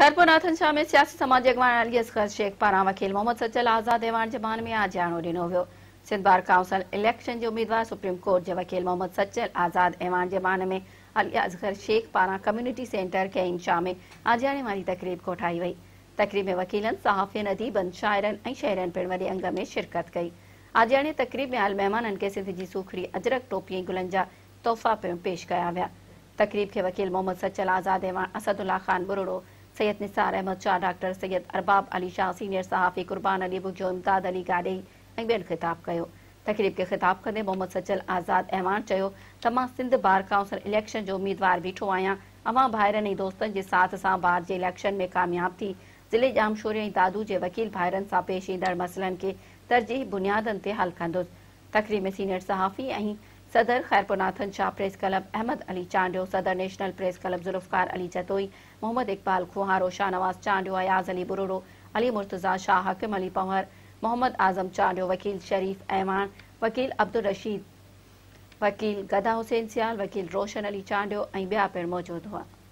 خيرپور ناٿن شاهه ۾ سياسي سماجي اڳواڻ علي اصغر شيخ پاران وڪيل محمد سچل آزاد اعواڻ جي مان ۾ آجياڻو ڏنو ويو. سنڌ بار ڪائونسل اليڪشن جي اميدوار سپريم ڪورٽ جي وڪيل محمد سچل آزاد اعواڻ جي مان ۾ علي اصغر شيخ پاران ڪميونٽي سينٽر ڪئين شاهه ۾ آجياڻي واري تقريب ڪوٺائي وئي. تقريب ۾ وڪيلن، صحافين، اديبن، شاعرن ۽ شهرين پڻ وڏي انگ ۾ شرڪت ڪئي. آجياڻي تقريب ۾ آيل مهمانن کي سنڌ جي سوکڙي اجرڪ ٽوپي ۽ گلن جا تحفا پڻ پيش ڪيا ويا. تقريب کي وڪيل محمد سچل آزاد اعواڻ، اسد الله خان ٻرڙو، سيد نثار احمد شاهه، ڊاڪٽر سيد ارباب علي شاهه، سينيئر صحافي قربان علي ٻگهيو، امداد علي گاڏهي ۽ ٻين خطاب ڪيو. تقريب کي خطاب ڪندي محمد سچل آزاد اعواڻ چيو ته مان سنڌ بار ڪائونسل اليڪشن جو اميدوار بيٺو آهيان، اوهان ڀائرن ۽ دوستن جي ساٿ سان بار جي اليڪشن ۾ ڪامياب ٿي ضلعي ڄامشوري ۽ دادو جي وڪيل ڀائرن سان پيش ايندڙ مسئلن کي ترجيحي بنيادن تي حل ڪندس. تقريب ۾ سينيئر صحافي ۽ صدر خيرپورناٿن شاهه پريس ڪلب احمد علي چانڊيو، صدر national press club Zulfiqar Ali Jatoi, Muhammad Iqbal Koharo, Shahnawaz Chandio, Ayaz Ali Buriro, Ali Murtaza Shah, Hakim Ali Panhwar, Muhammad Azam Chandio, وڪيل شريف اعواڻ، وڪيل عبدالرشيد، وڪيل گدا حسين سيال، وڪيل روشن علي چانڊيو ۽ ٻيا پڻ موجود هئا.